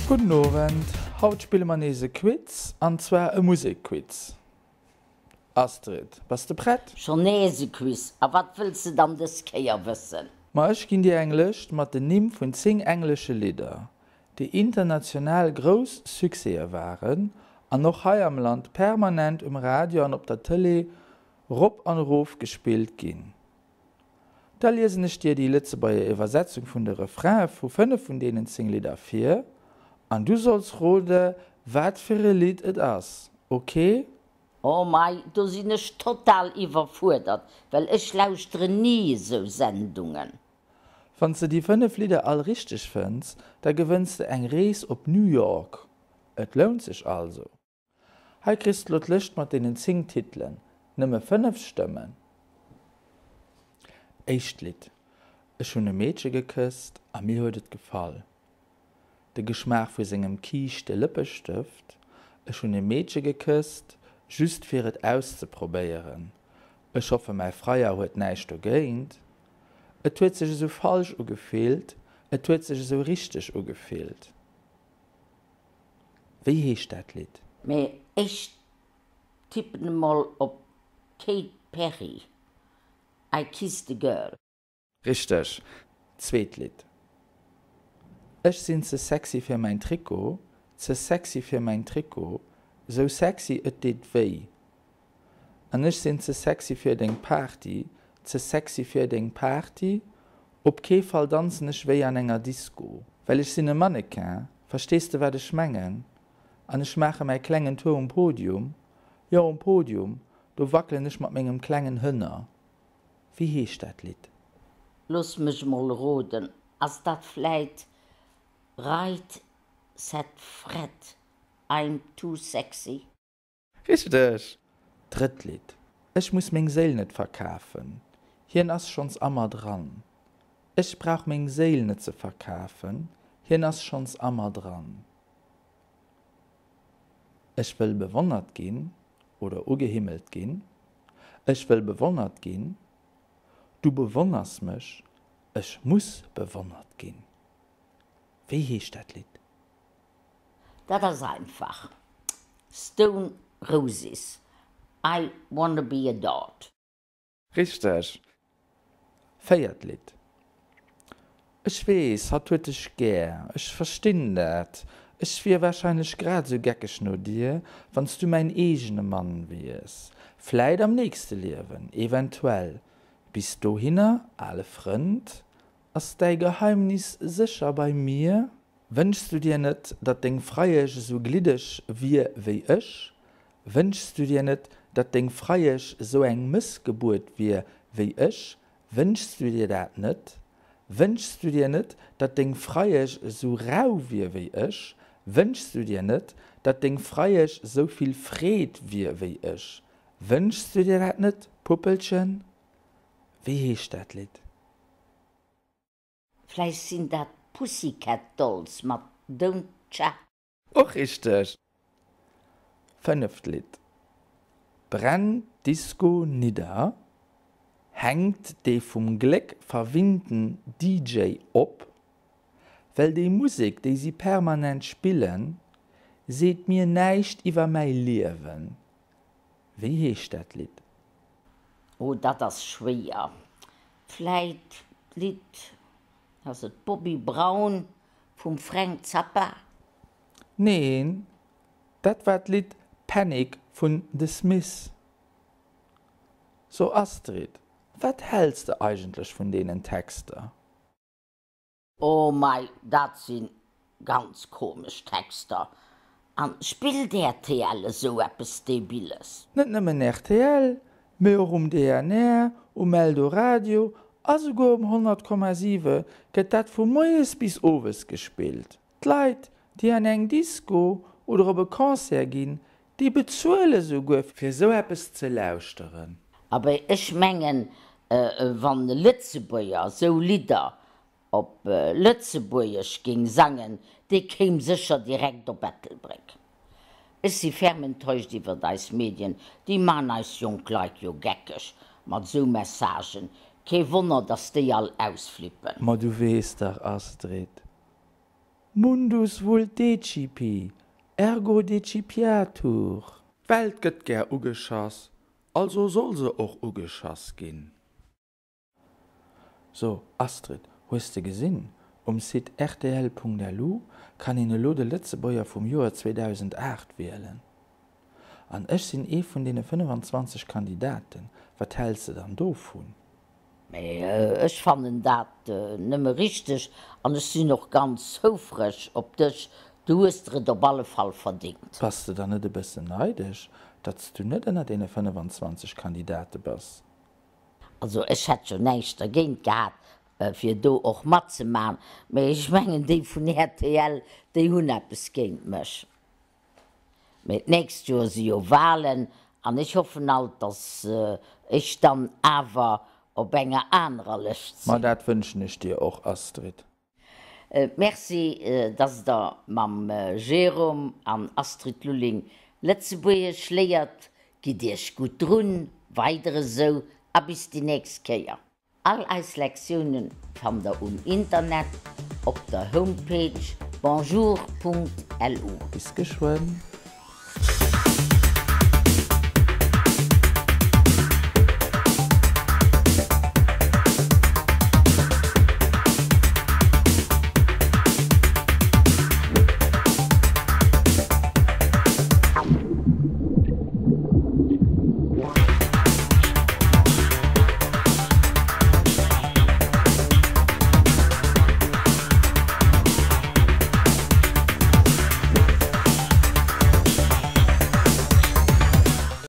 Gudden Owend, haut spille mer nees e Quiz, an zwar e Musekquiz. Astrid, bass de prett? Schonn nees e Quiz? A wat wëlls de dann dës Kéier wëssen? Ma ech ginn dir eng Lëscht mat den Nimm vun 10 englesche Lidder, déi international grouss Succèse waren an och hei am Land permanent um Radio an op der Tëlee rop an erof gespillt ginn. Da liesen ech dir déi Lëtzebuerger Iwwersetzung vun de Refraine vu 5 vun deenen 10 Lidder vir an du solls rode wat fir e Lidd et ass, ok? Oh mei, do sinn ech total iwwerfuerdert, well ech lauschteren ni esou Sendungen. Wann s de déi 5 Lidder all richteg fënns, da gewënns de eng Rees op New York. Et lount sech also! Hei kriss de lo d'Lëscht mat deenen 10 Titelen, nëmme 5 stëmmen. Éischt Lidd, Ech hunn e Meedche gekësst a mir huet et gefall. De Geschmaach vu sengem kiischte Lëppestëft. Ech hunn e Meedche gekësst, just fir et auszeprobéieren. Ech hoffe mäi Freier huet näischt dogéint. Et huet sech esou falsch ugefillt, et huet sech esou richteg ugefillt. Wéi heescht dat Lidd? Mee ech tippen emol op Kate Perry, I Kissed a Girl. Richteg! Zweet Lidd, Ech sinn ze sexy fir mäin Trikot, ze sexy fir mäin Trikot, sou sexy et deet wéi. An ech sinn ze sexy fir deng Party, ze sexy fir deng Party, op kee Fall danzen ech wéi an enger Disco, well ech sinn e Mannequin, verstees de wat ech mengen? An ech maache mäi klengen Tour um Podium, jo um Podium, do wackelen ech mat mengem klengen Hënner. Wéi heescht dat Lidd? Looss mech mol roden, ass dat vläit Right Said Fred, I'm Too Sexy? Richteg! Drëtt Lidd, Ech muss meng Séil net verkafen, hien ass schonns a mer dran. Ech brauch meng Séil net ze verkafen, hien ass schonns a mer dran. Ech wëll bewonnert ginn oder ugehimmelt ginn, ech wëll bewonnert ginn, du bewonners mech, ech muss bewonnert ginn. Wéi heescht dat Lidd? Dat ass einfach, Stone Roses, I Wanna Be Adored. Richteg! Véiert Lidd, Ech weess, hatt huet dech gär, ech verstinn dat, ech wier warscheinlech grad esou geckeg no dir, wann s du mäin eegene Mann wiers. Vläit am nächste Liewen, eventuell. Bis dohinner, ale Frënd, ass däi Geheimnis sécher bei mir? Wënschs du dir net, datt deng Freiesch esou gliddeg wier wéi ech? Wënschs du dir net, datt deng Freiesch esou eng Mëssgebuert wier wéi ech? Wënschs du dir dat net? Wënschs du dir net, datt deng Freiesch esou rau wier wéi ech? Wënschs du dir net, datt deng Freiesch esou vill Freed wier wéi ech? Wënschs du dir dat net, Puppelchen? Wéi heescht dat Lidd? Vläicht sinn dat d'Pussycat Dolls mat Don't Cha. Och richteg! Fënneft Lidd, Brennt d'Disco nidder, hänkt dee vum Gléck verwinnten DJ op, well déi Musek, déi si permanent spillen, seet mir näischt iwwer mäi Liewen. Wéi heescht dat Lidd? Oh, dat ass schwéier. Vläit d'Lidd, ass et Bobby Brown vum Fränk Zappa? Neen, dat war d'Lidd Panic vun The Smiths. So Astrid, wat häls de eigentlech vun deenen Texter? Oh mei, dat sinn ganz komesch Texter. An spillt rtl esou eppes Debiles? Net nëmmen rtl, mee och um DNR, um Eldoradio a souguer um 100,7 gëtt dat vu moies bis owes gespillt. D'Leit, déi an eng Disco oder op e Concert ginn, déi bezuele souguer fir esou eppes ze lauschteren. Abee, ech mengen, wann e Lëtzebuerger esou Lidder op Lëtzebuergesch géing sangen, dee kéim sécher direkt op Ettelbréck. Ech si ferm enttäuscht iwwert eis Medien, déi man eis jonk Leit jo geckeg mat esou Messagen. Kee Wonner, dass déi all ausflippen. Ma du weess dach, Astrid. Mundus vult decipi, ergo decipiatur. D'Welt gëtt gär ugeschass, also soll se och ugeschass ginn. So, Astrid, hues de gesinn, um Site rtl.lu kann een elo de Lëtzebuerger vum Joer 2008 wielen. An ech sinn ee vun deene 25 Kandidaten. Wat häls de dann dovun? Mee ech fannen dat nëmme richteg an ech sinn och ganz houfreg op dech. Du hues der et op alle Fall verdingt. Bass de dann net e bëssen neidesch, datt s du net ënner deene 25 Kandidate bass? Also ech hätt jo näischt dergéint gehat fir do och matzeman, mee ech mengen déi vun rtl déi hunn eppes géint mech. Mee d'nächst Joer si jo Walen an ech hoffen alt, datt ech dann awer op enger anerer Lëscht Ma sinn. dat wënschen ech dir och, Astrid. Merci, datt der mam Jérôme an Astrid Lulling Lëtzebuergesch léiert. Gitt iech gutt drun, weider esou a bis déi nächst Kéier. All eis Lektiounen fannt der um Internet op der Homepage bonjour.lu. Bis geschwënn!